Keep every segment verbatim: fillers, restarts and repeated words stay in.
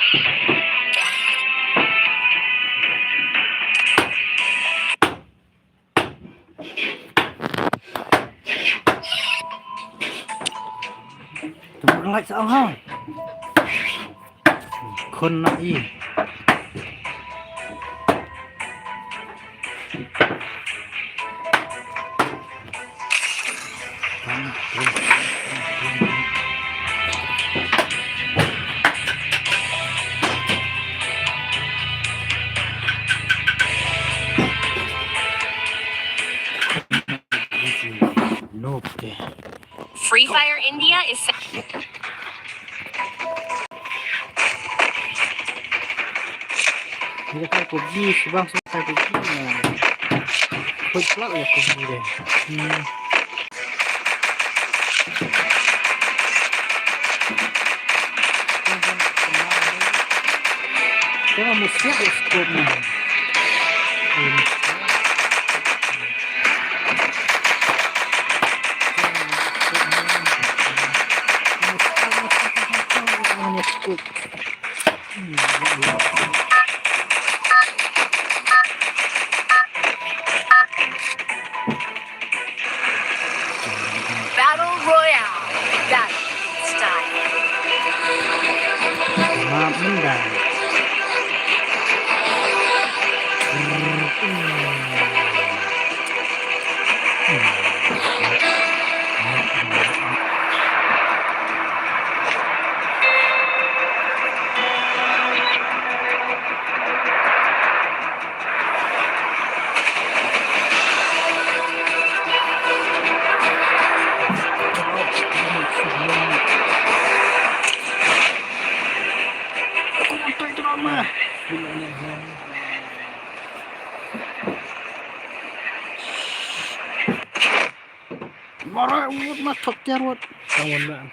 Tunggu lagi sa ha. Khun na i. Nope. Free Fire India is Ni ka kai kubji, sibang sibang kai kubji. Khuid plak ïa kubji dei. Hmm. Tengok mesti ada scope ni. Hmm. Scope. Battle Royale. Battle style. Map mendaw. Mara wut ma thok tiar wut. Kawan ba.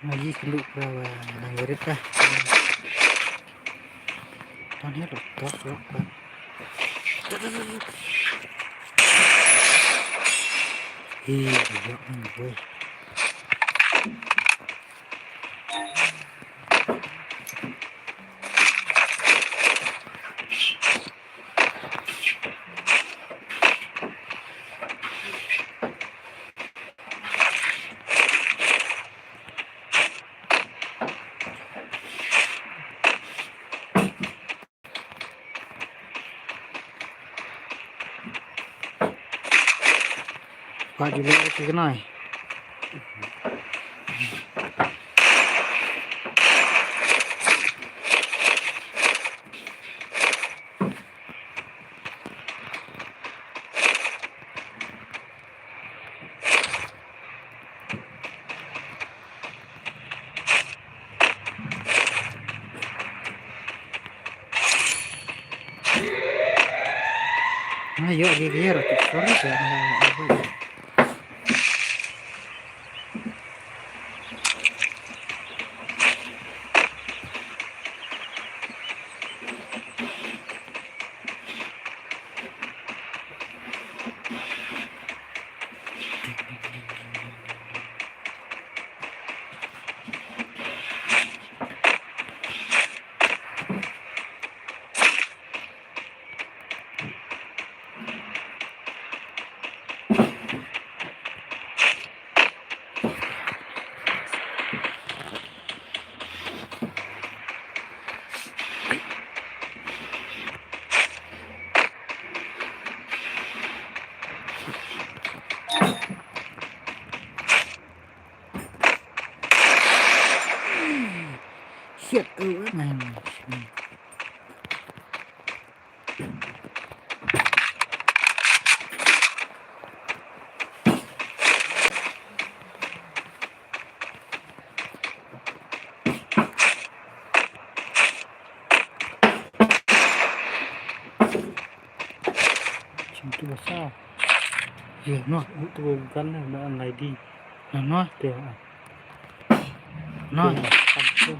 Ngaji kelu pra wa nang gerit ka. Tan he rok tok rok ka. Hi rok nang boy. Ba ju leh ki knai. Ayo, dia dia ratu sorry ya. Shit, oh, man. Chim tu basa. Ye, no. Tu bukan na, na lai di. Na, no. Te, ah. No. Te, ah, kan tu.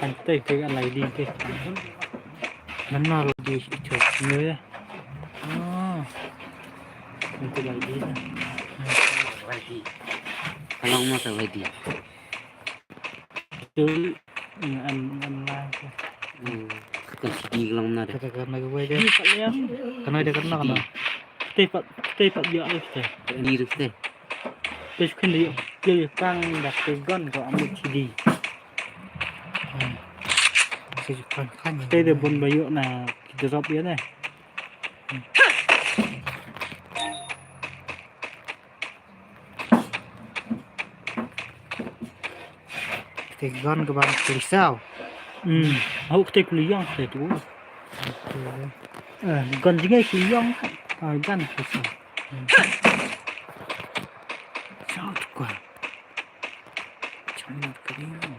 Kan te, te kan lai di te. Na, no, lai di itu. Ni ya. Oh. Kan tu lai di na. Ka long ma ka wei di. Tu, em, em, lai. Hmm. Ka sidi ka long na de. Ka, ka, ka, ka, ka, ka, ka, ka, na de ka na, ka na. Te pat, te pat ya, eh, te. Ni ru te. Te skin de, te kang da te gun ko am sidi. Hmm. Te de bon ba yo na ki drop ya ne. Te gun ka ban kli saw. Hmm. Au, te kli yang te tu. Eh, gun jingai kli yang. Ah, gun kli saw. Hmm. Saw tu ka. Chang na kli yang.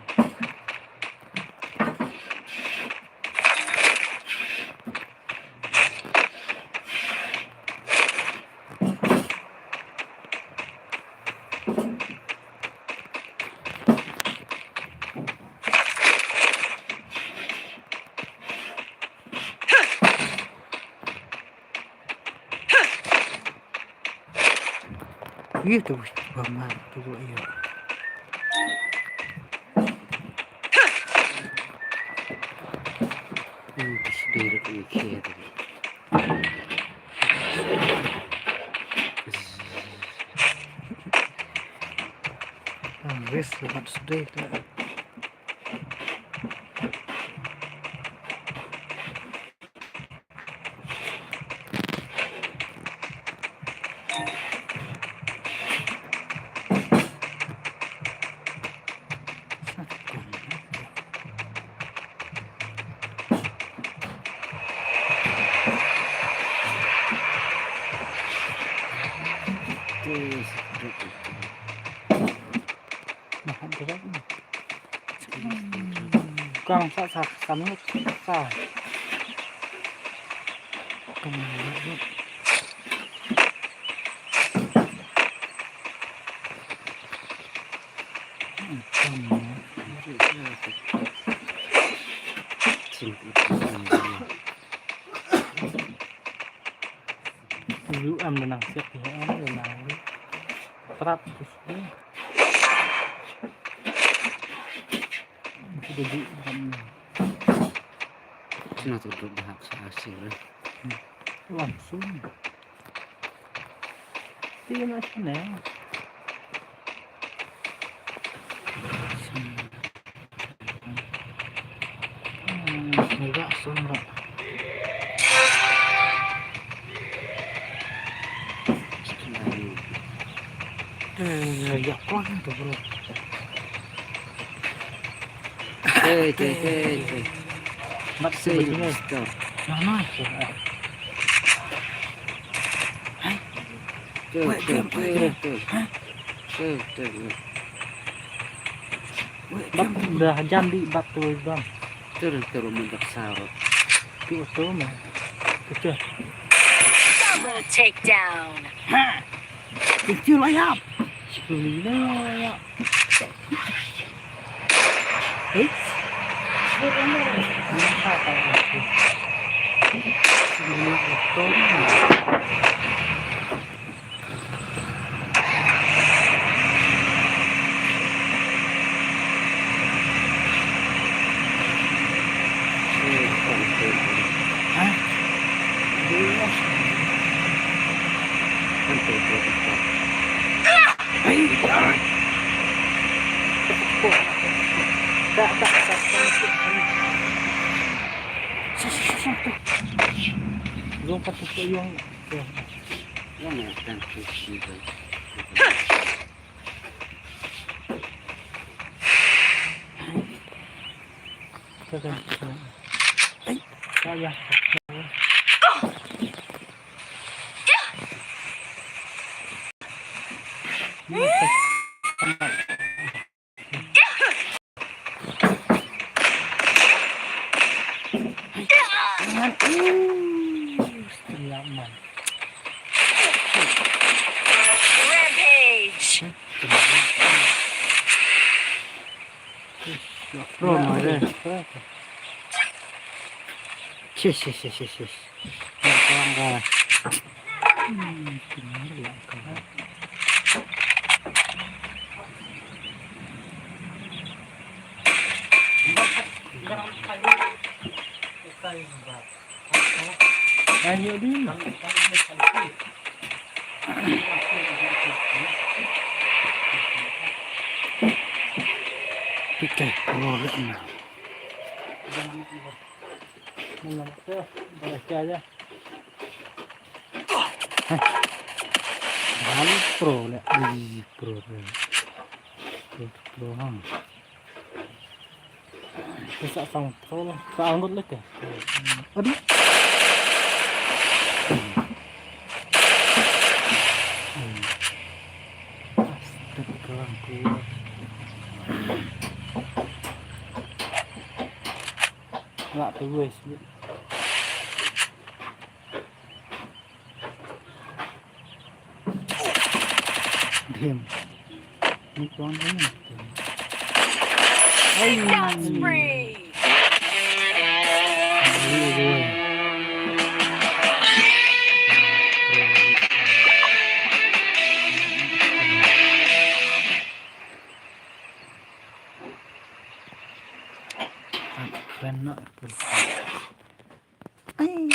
Ih, tu ba ma tu ba ïa. Hmm, tu sdei rak ïa khia tu. Ah, wes mat sdei tu. Kang sa sa sa minit sa. Yu em da nang siap hi em da nang. Prat tu sini. Sudah di em. Sini tu duduk dah hak sa asing lah. Langsung. Tiga macam ni. Hmm, murah, semurah. Eh, ya, kau ni tu, bro. Hey, hey, hey, hey. Mat sih, bro. Nah, nah, sih. Hai. Tuh, weh, tuh, jam, tuh, weh, jam. Tuh. Hah? Tuh, tuh, tuh. Weh, bat jam, jam. Dah jam di bat tu, bang. Tuh, tuh, tuh, mendak sarut. Tuh, tuh, mah. Tuh, tuh. Double takedown. Hah? Kecil ayam. Sekali lah, ya. Rampage. Sis, sis, sis, sis, sis. Yak ka lang ka. Hmm, kin mar yak ka. Pike, lo le na. Hei. Bal pro le. Ui, pro, pro. Pro, pro, ha. Sa sang pro, sa angut le ke. Aduh. Astagfirullah. Lah tu guys. Damn. Ni tuan ni. Killing spree. Kren nak. Ai.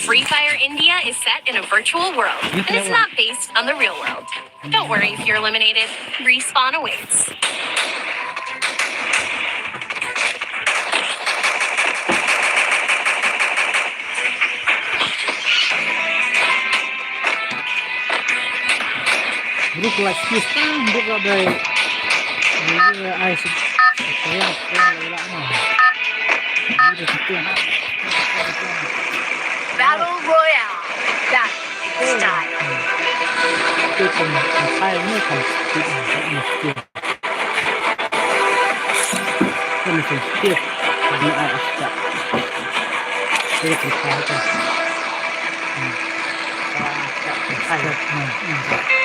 Free Fire India is set in a virtual world, and it's not based on the real world. Don't worry if you're eliminated. Respawn awaits. Group like this kan, group like they, they, they, I should, yeah, yeah, yeah, yeah. Battle Royale. Battle style. They can, can fire me, can, can, can, can. Let me see. Here. Let me add extra. Let me try it. Hmm. Try it. Hmm, hmm.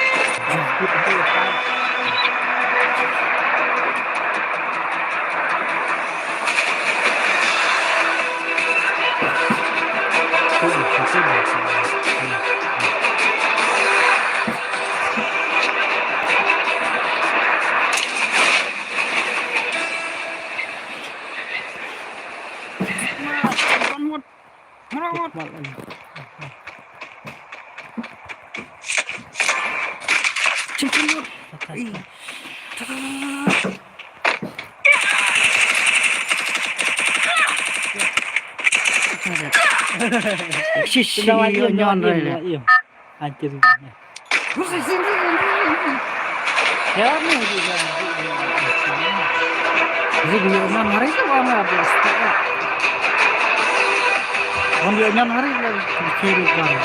Just keep it here. Shishi, nyon re. Anjir. Ya, ni juga. Jadi dia nyan hari tu orang ada setiap. Orang dia nyan hari dia kiri kan.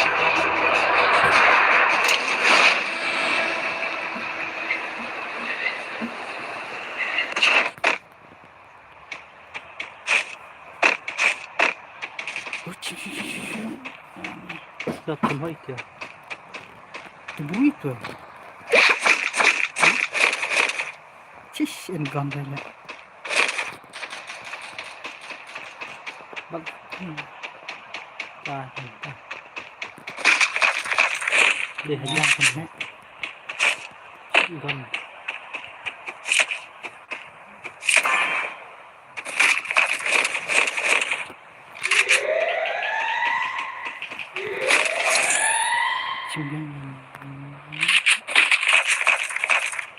Sa khun hoi kya? Tu bui tu. Chish, en gun dai le. Bak. Hmm. Ta, ta, ta. Dei hajan kan he. Gun.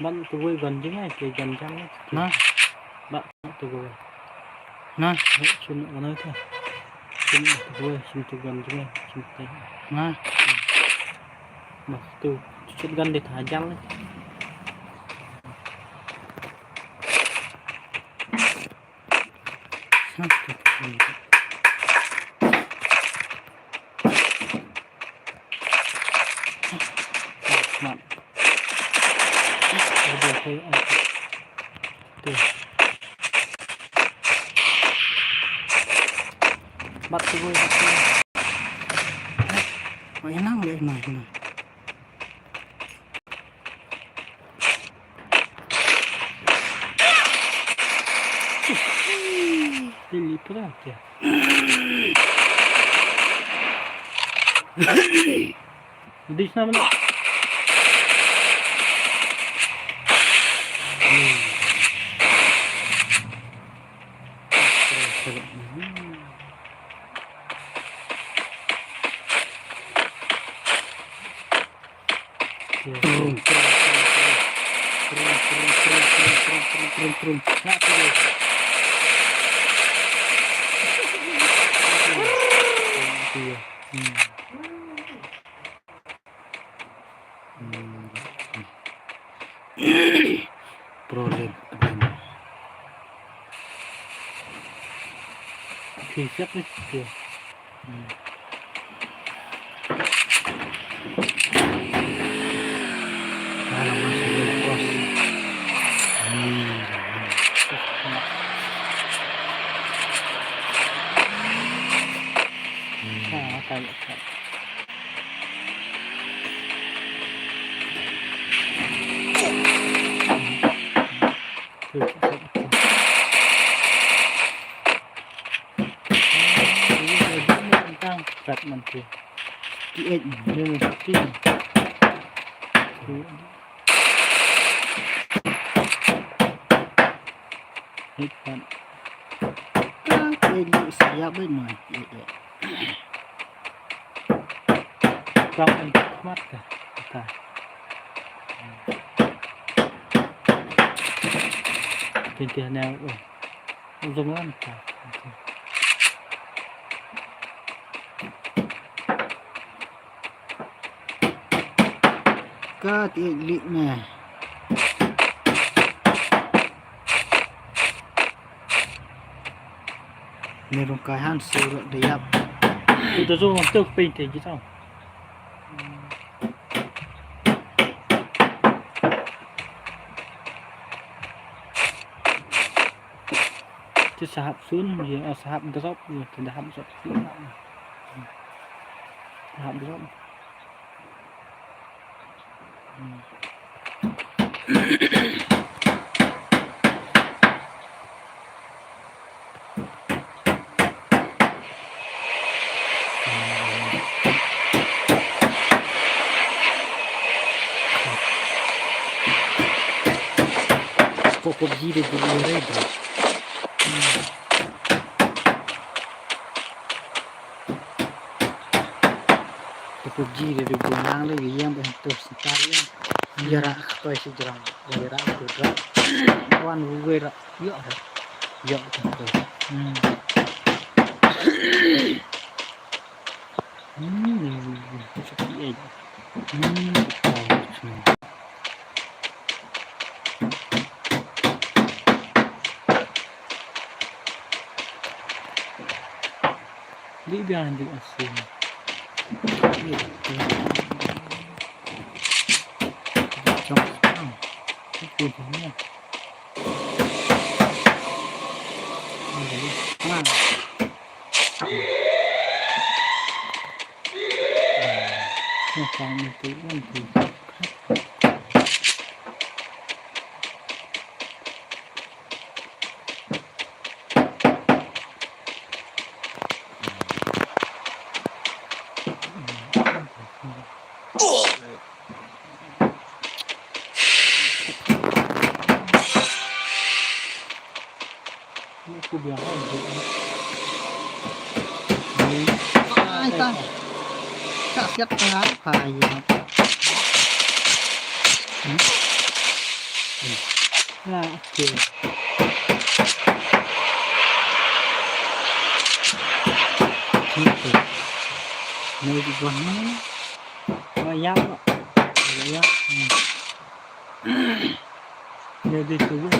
Ban tu wei ban jing ai, ke ban jang ai. Na. Ba tu wei. Na. Chun ana ta. Chun tu wei, chun tu ban jing ai, chun tu. Na. Mas tu, chut gan de ta jang ai. Mat tu, mat tu. Oi, nang le, nang, nang. Lili pura kya? Dis na mana? Trum, trum, trum. Trum, trum, trum. Ngak tu dia. Tu dia. Hmm. Hmm. Problem. Okay, siap ni. Okay. Hmm. Alah, masih lepas. Hmm. Hmm. Ah, okay, okay. Kat man ti. Ti et. Ti. Hit pan. Ka ke ni siap bai mai. Ye, ye. Kau an mat ka. Ka. Tin ti ne, oh. Zong an ka. Ka ti lik ne. Ne rung kai han su ro de yap. Tu tu zong tu pin te ji tau. Ti sahap sun, ye, ah, sahap drop, ye, ti sahap drop. Sahap drop. Hmm. Ko PUBG de dulu re, bro. Ko PUBG de dulu nang le yang ben tu setar ya. Yara koi si jrang. Yara tu jrang. Wan gue ra. Yo. Yo tu. Hmm. Hmm. Sepi aja. Hmm. Di biang di asin. Jump. Itu dia. Nah. Nah, kami tu kan tu. Ai ta. Ka siat tengah. Hai ya. Hmm? Hmm. Nah, okay. Sini tu. Ni di bawah ni. Oh, ya, Pak. Ya, ya. Hmm. Ni di tu. Hmm.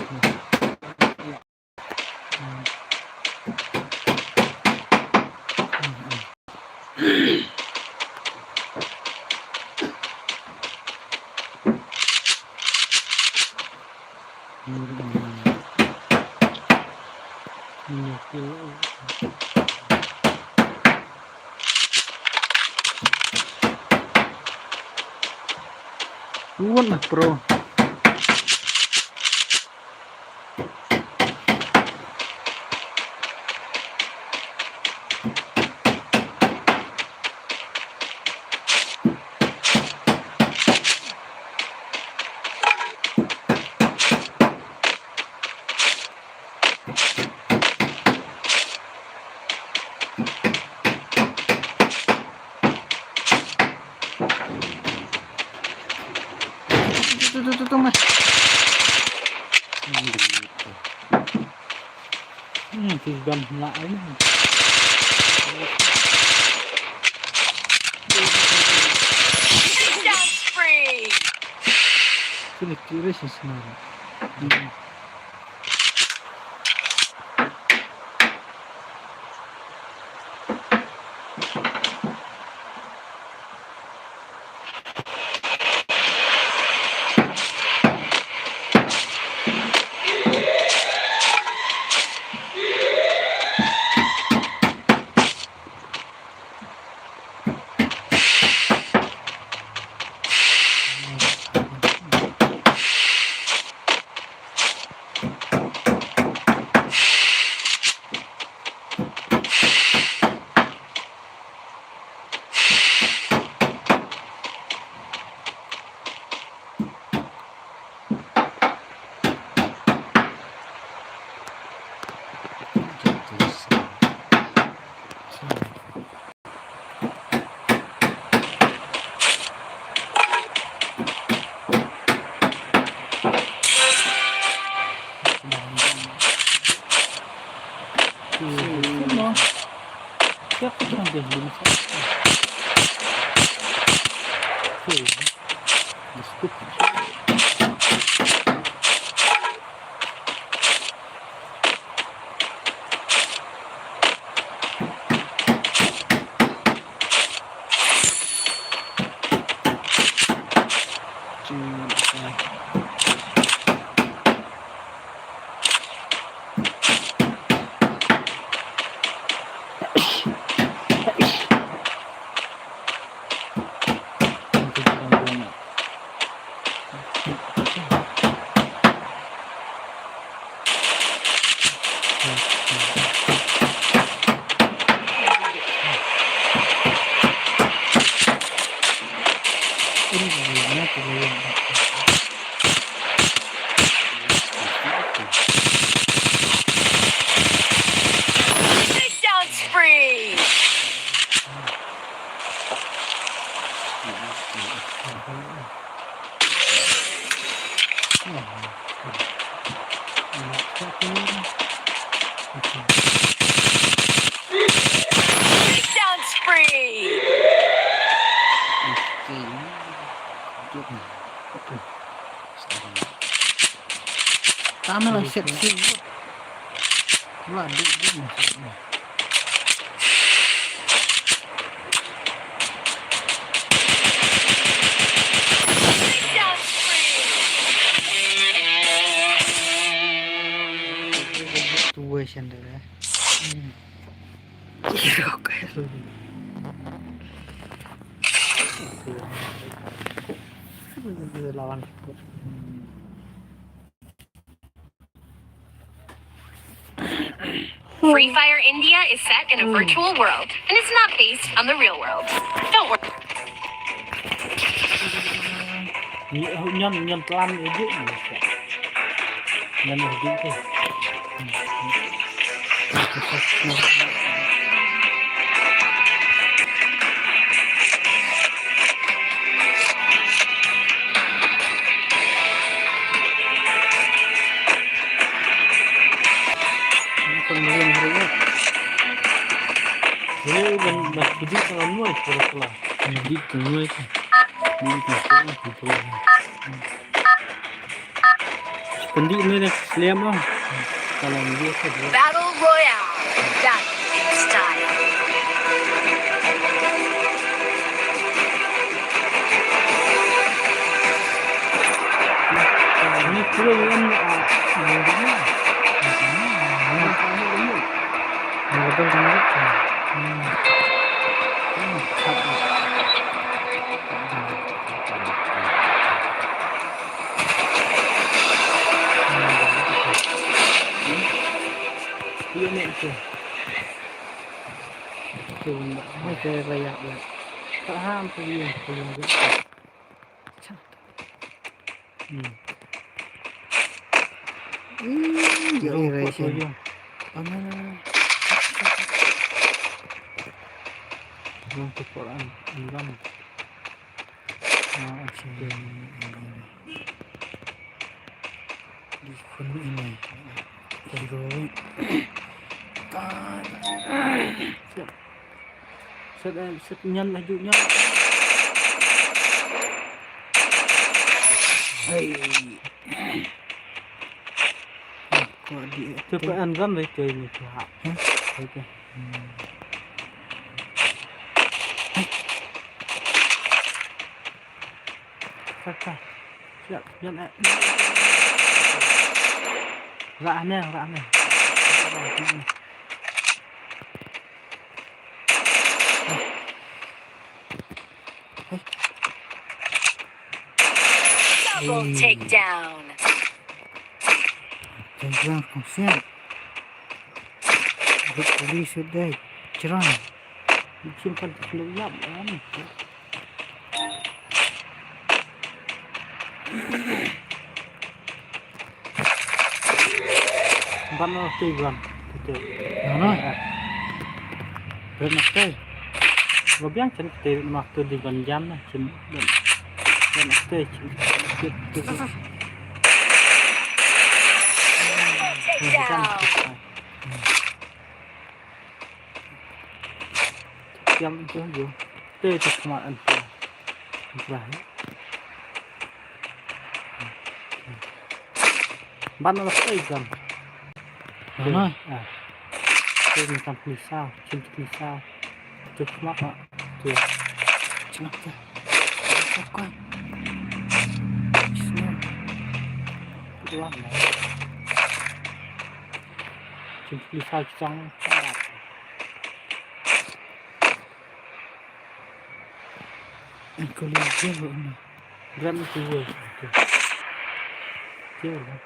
Hmm. Hmm. What a pro. Ti ban la ai. Killing spree. Kini kiri sisna. Takedown spree. Takedown spree. Tama lang set si. Wala, di, di, di. Takedown spree. Two way center, eh. Hmm. Okay. Lawan. Free Fire India is set in a virtual world and it's not based on the real world. Don't worry. Ngan, ngan tlam ejek ni. Ngan ejek tu. Ini pemilihan hari ini. Ini ban, ban pudi kalau nuai pura pura. Pudi nuai tu. Pudi nuai tu. Pudi nuai tu. Slem ah. Kalau dia tu dia. Battle Royale. Death style. Ini pura yang, ah, yang ini. Ini pura yang ini. Ini pura yang ini. Hmm. Hmm, yo, yo, yo. Ano na? Yung tukuran, ang gamit. Ah, okay. Di ko na inay. Pero, Set, eh, set nyan laju nyan. Hey. Ko di tu pa an ram dei tu ni tu ha. Hah? Dei tu. Hmm. Ka, ka. Siap, nyan, eh. Rah ne, rah ne. Double takedown. Takedown, kong siap. Rit puli sudai. Cerai. Simpan tak kena lap, kan? Ban no tu ban. Betul. Mana? Ban no tu. Gua biang cen tu mak tu di ban jam na cen. Ban no tu cen. Take down. Tiam tu ju. Te tu khmat an tu. Brah. Ban la sai jam. Mana? Ah. Te ni tam pisa, chin pisa. Tu khmat ah. Tu. Chin tu. Koi. Sini. Tu lah. Chin pisa chang. Anh có ly giết rồi mà. Rắn cứ vừa. Chưa rồi.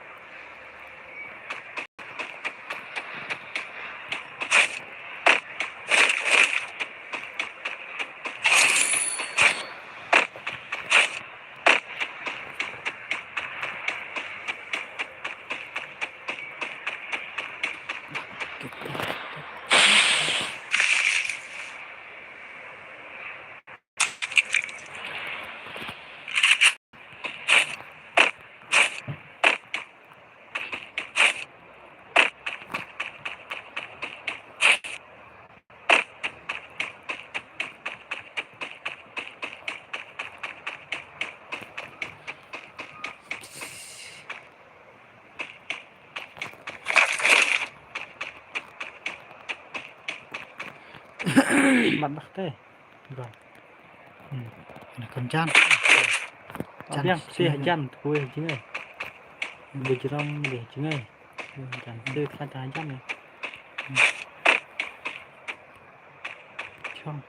Mat dah te. Dah. Hmm. Ina kan jan. Jan biang sih, sih jan tu eh jingai. Bejrong deh jingai. Jan tu kan dah jan eh. Hmm. Chong.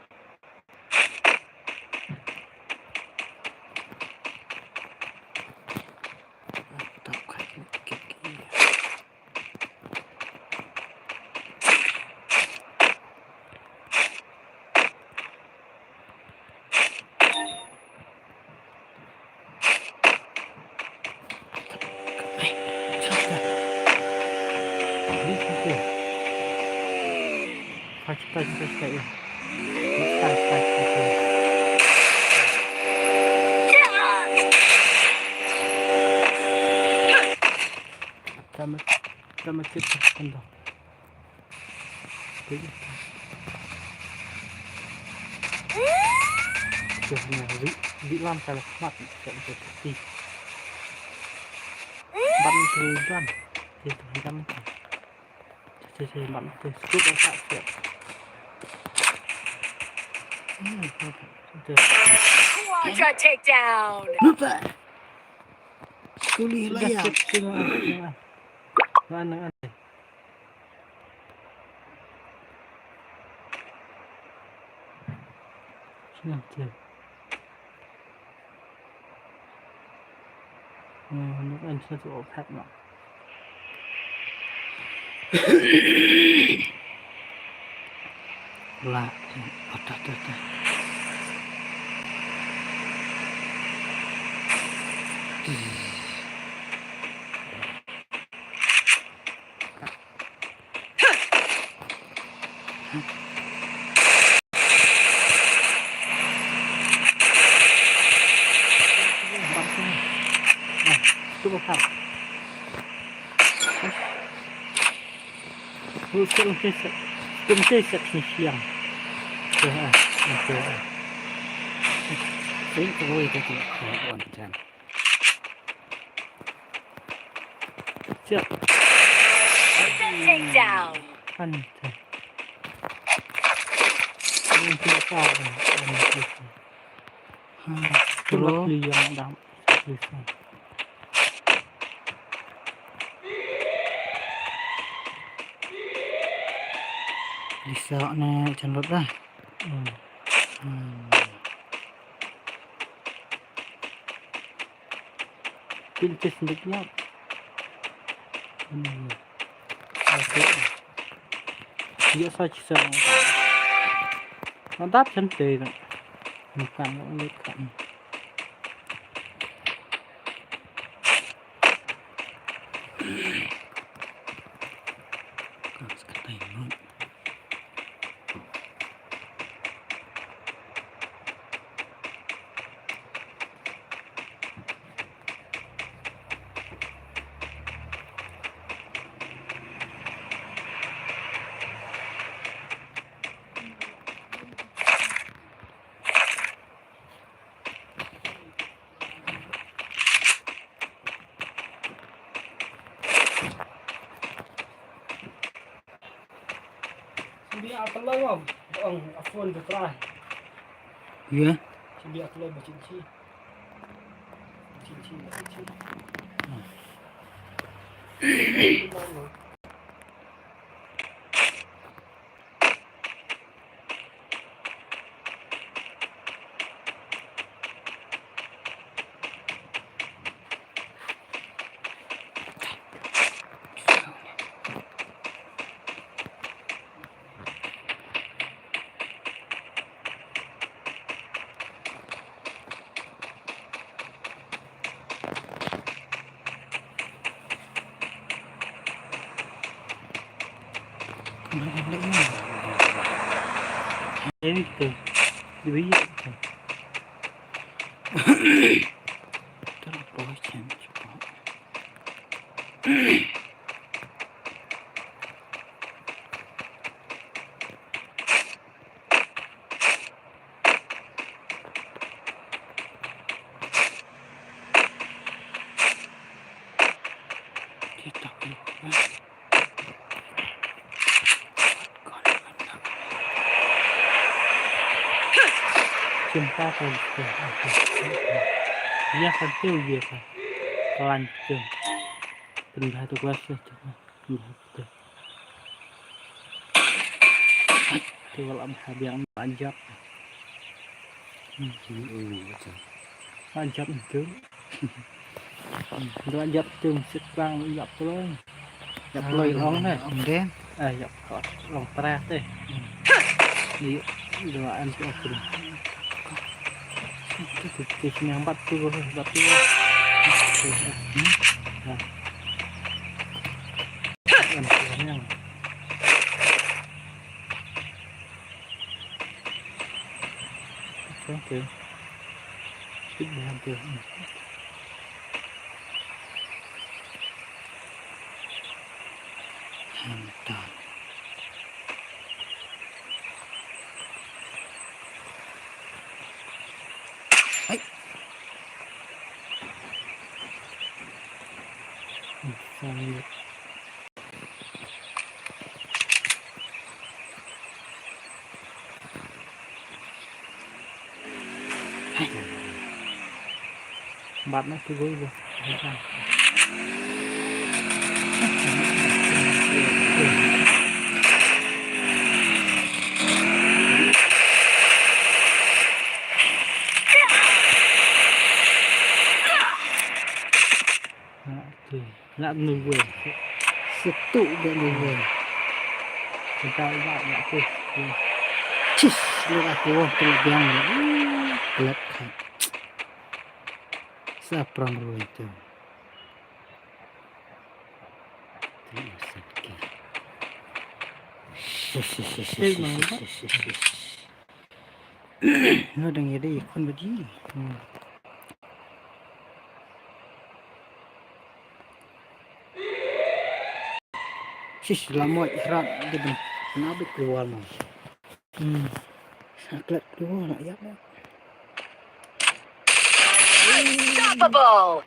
Tap khai kit kit. Tama, tama kit kandang. Okey. Okey, na ri, ri lam ka la khmat ka ti. Ban tu ban. Ti tu ban. Ti ti ban tu. Scoop ka ti. Hmm, okey. Quadra takedown. Lupa. Kuli la ya. Mana ada? Sini aja. Hmm, nuk an satu opat nak. La, otak, otak. Ito. Sing ko ito ko. Ito. Siap. Takedown. Kan. Ini kita. Ha, bro. Yang dam. Lisa ne chan lut dah. Hmm. Hmm. Pinches ndik nyap. Hmm. Okay. Iya sa chisa. Mantap chan te. Bukan ndik kan. Kan sekatai ngut. Sini apa lagi? Ong, afun tu try. Ya. Sini apa lagi? Cincin. Cincin, cincin. Ini tuh. Di bawah itu. Terus change. Cinta kau. Ya satu ya kan. Kelanceng. Pindah tu kuasa. Pindah tu. Te wala am ha biang ba jap. Hmm. Hmm, hmm, betul. Ba jap tu. Ba jap tu sit bang ïap tu long. Ïap tu long ne. Ong den. Ah, ïap tu long pra te. Hmm. Ni dua an tu aku. Tu tu tu sini yang bat tu bat tu. Hmm. Ah. An tu yang. Okay. Sit behind there. Hantan. Hai. Sayur. Bat na tu gol ba. Ha, tu. Lak nunggu. Setuk dia nunggu. Kita lak, lak tu. Cis, lak aku tu biang. Pelat. Sa pram ruh itu. Tu sakit. Shish, shish, shish, shish, shish, shish, shish. Lo dang ïadei ïa khun ba ji. Hmm. Shish, la mo ïa rat de ben. Na bit keluar mo. Hmm. Sa klet dua lah ïap lah. Unstoppable.